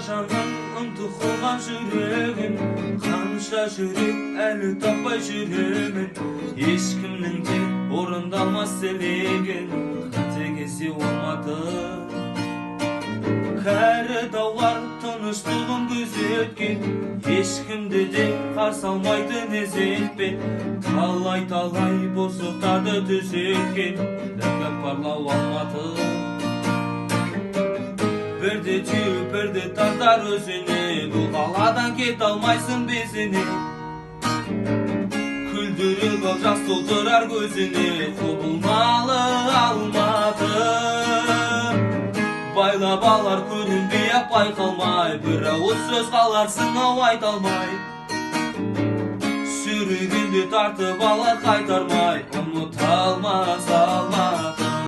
жанның ынтық қылған жүрегін. Қанша жүрек әлі таппай жүремін. Ешкімнің де орындалмас тілегін. Қатыгездеу Алматы. Кәрі таулар тыныштығын күзеткен, ешкімді де қарсы алмайтын ізетпен. Талай талай бұзықтарды түзеткен тәкаппарлау Алматы. Бірде түйіп, бірде тартар өзіне. Бұл қаладан кете алмайсың безіне. Күлдіріп ап, жас толтырар көзіне. Құбылмалы Алматы. Байлап алар көрінбей ақ, байқалмай. Бір ауыз сөз қаларсың ау айта алмай. Сүрегінде тартып алар қайтармай. Ұмыта алмас Алматы.